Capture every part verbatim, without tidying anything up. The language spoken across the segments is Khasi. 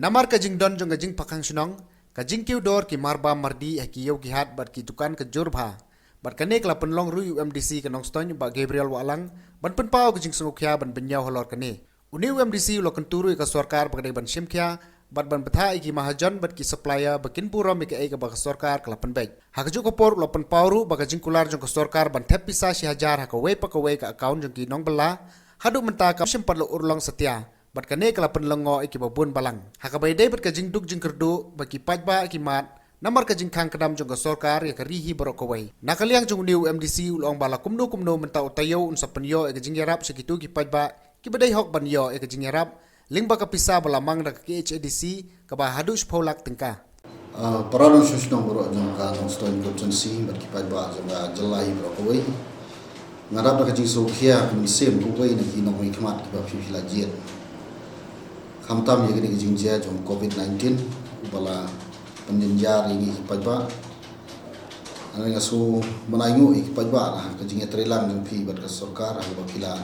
Namar ka jingdon jong ka jingpakkhang shnong, ka jingkiew dor ki marbam mardih ha ki ïew ki hat bad ki dukan ka jur bha. Bad kane ka la pynlong ruh ïa u M D C ka Nongstoiñ, Bah Gabriel Wahlang, ban pynpaw ka jingsngewkhia ban pynïaw halor kane. Une u M D C u la kyntu ruh ïa ka sorkar ba ka dei ban shimkhia bad ban bthah ïa ki mahajon bad ki supplier ba kin burom ïa kaei kaba ka sorkar ka la pynbeit. Ha kajuh ka por u la pynpaw ruh ba ka jingkular jong ka sorkar ban thep pisa shi hajar ha kawei pa kawei ka account jong ki nongbylla, haduh mynta kam shym pat la urlong satia. Bad kane ka la pynlyngngoh ïa kiba bun balang. Ha kaba ïadei bad ka jingduk jingkyrduh ba ki paidbah ki mad namar ka jingkhang kdam jong ka sorkar ïa ka ri hi baroh kawei. Na ka liang jong une u M D C u la ong ba la kumno kumno mynta u taïew un sa pynïoh ïa ka jingïarap sha kito ki paidbah kiba dei hok ban ïoh ïa ka jingïarap lyngba ka pisa ba la mang da ka K H A D C kaba haduh shiphew lak tyngka. Ah, para nongshong shnong baroh jong ka Nongstoiñ constituency bad ki paidbah jong ka jylla hi baroh kawei. Nga dap da ka jingsngewkhia ka mynsiem uwei na ki nongmihkhmat kiba phi phi la jied. Khamtam ïa kane ka jingjia jong covid nineteen uba la pynjynjar ïa ngi ki paidbah. Nga sngew mynta ngi ki paidbah la ka jingïatreilang jong phi bad ka sorkar ha kaba phi la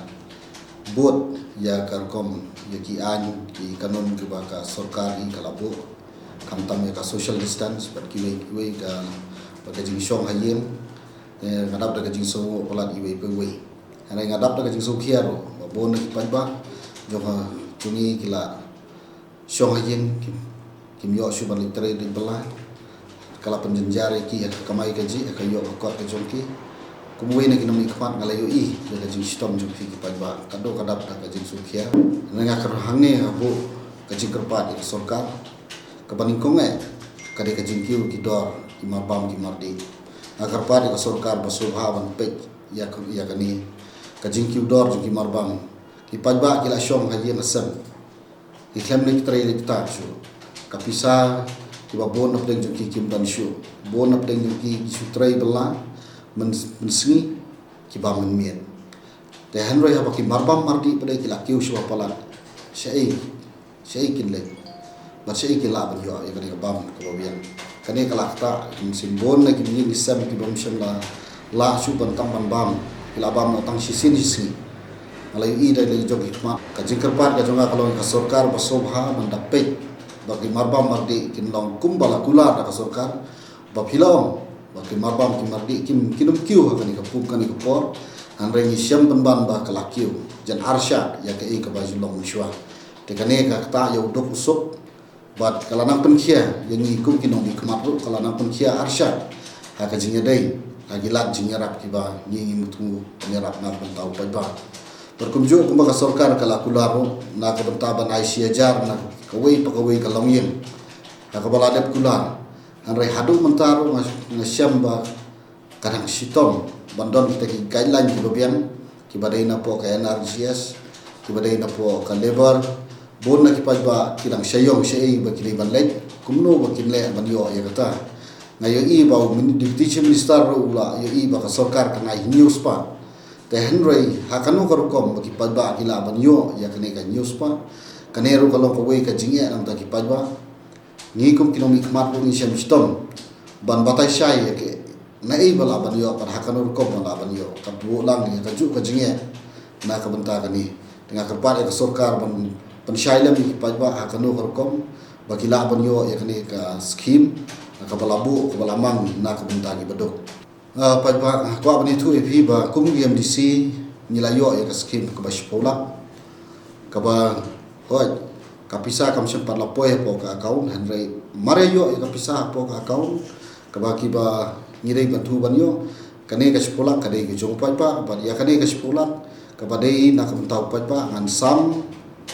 bud ïa ka rukom ïa ki aiñ ki kanun kiba ka sorkar hi ka la buh. Khamtam ïa ka social distance bad kiwei kiwei ka bad ka jingshong ha ïing. Eh, nga dap da ka jingsngew palat iwei pa iwei. Hynrei nga dap da ka jingsngewkhia ruh ba bun na ki paidbah jong ka jong ngi ki la shong ha ïing, kim, kim ïoh shuh ban leit trei leit bylla. Ka la pynjynjar ïa ki ha ka kamai kajih, ha ka ïoh ka kot ka jong ki. Kum uwei na ki nongmihkhmat nga la ïohi ïa ka jingshitom jong phi ki paidbah. Ka dei ka dap da ka jingsngewkhia. Nga kyrpad hangne ha buh ka jingkyrpad ïa ka sorkar. Kaba nyngkong eh ka dei ka jingkiew ki dor ki marbam ki mardih. Nga kyrpad ïa ka sorkar ba sngewbha ban peit ïa ka, ïa kane ka jingkiew dor jong ki marbam. Ki paidbah ki la shong ha ïing ha sem. Ki khlem leit trei leit ktah shuh. Ka pisa kiba bun na pdeng jong ki kim don shuh. Bun na pdeng jong ki ki shu trei bylla myn, mynsngi kiba mynmiet. Te hynrei haba ki marbam mardih pat ki la kiew shuwa palat. Shaei, shaei kin leit. Bad shaei kin lah ban ïoh ïa kane ka bam kaba biang. Kane ka la ktah, ki mynsiem bun na ki ïing ki sem ki bym shym la lah shuh ban tang ban bam. Ki la bam noh tang shisien shisngi. Nga la ïohi da lei jong ki khmat. Ka jingkyrpad ka jong nga ka long ka sorkar ba sngewbha ban da peit ba ki marbam mardih kin long kumba la kular da ka sorkar. Ba phi la ong ba ki marbam ki mardih kim, kim kiew ha kane ka puk kane ka por. Hynrei ngi shem pynban ba ka la kiew. Jan arshad ïa kaei kaba ju long mynshuwa. Te kane ka ktah ïa u duk u suk. Bad ka la nang pynkhia ïa ngi kum ki nongmihkhmat ruh ka la nang pynkhia arshad. Ha ka jingïadei ha ki lad jingïarap kiba ngi ngi mutngu pynïarap na ka bynta u paidbah. Bad kumjuh kumba ka sorkar ka la kular ruh na ka bynta ban ai shi hajar na kawei pa kawei ka longïing. Ha kaba la dep kular. Hynrei haduh mynta ruh nga, nga shem ba ka dang shitom ban don kita ki guideline kiba biang, kiba dei napoh ka N R G S, kiba dei napoh ka labour. Bun na ki paidbah ki dang shah ïong shaei ba ki dei ban leit, kumno ba kin leh ban ïoh ïa kata. Nga ïohi ba u min-, Deputy Chief Minister ruh u la ïohi ba ka sorkar kan ai hynñiew spah. Te hynrei ha kano ka rukom ba ki paidbah ki lah ban ïoh ïa kane ka hynñiew spah. Kane ruh ka long kawei ka jingeh na bynta ki paidbah. Ngi kum ki nongmihkhmat ruh ngi shem shitom ban batai shai ïa kaei ba lah ban ïoh, bad ha kano rukom ba lah ban ïoh. Katba u lang ïa kajuh ka jingeh na ka bynta kane. Te nga kyrpad ïa ka sorkar ban pynshai lem ïa ki paidbah ha kano ka rukom ba ki lah ban ïoh ïa kane ka skhim kaba la buh kaba la mang na ka bynta kiba duk. Ah, paidbah, nga kwah ban ïathuh ïa phi ba kum ki M D C ngi la ïoh ïa ka skhim kaba shiphew lak. Kaba, hooid, ka pisa kam shym pat la poi hapoh ka account, hynrei mar ïa ïoh ïa ka pisa hapoh ka account kaba kiba ngi dei ban tu ban ïoh. Kane ka shiphew lak ka dei ka jong u paidbah, bad ïa kane ka shiphew lak kaba dei na ka bynta u paidbah ngan sam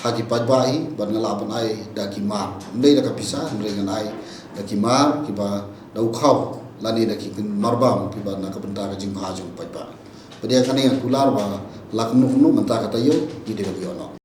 ha ki paidbah hi bad nga lah ban ai da ki mar. Ym dei da ka pisa, hynrei ngan ai da ki mar kiba da u khaw lane da ki marbam kiba na ka bynta ka jingbha jong u paidbah. Bad ïa kane nga kular ba la kumno kumno mynta ka taïew ngi dei ban ïoh noh.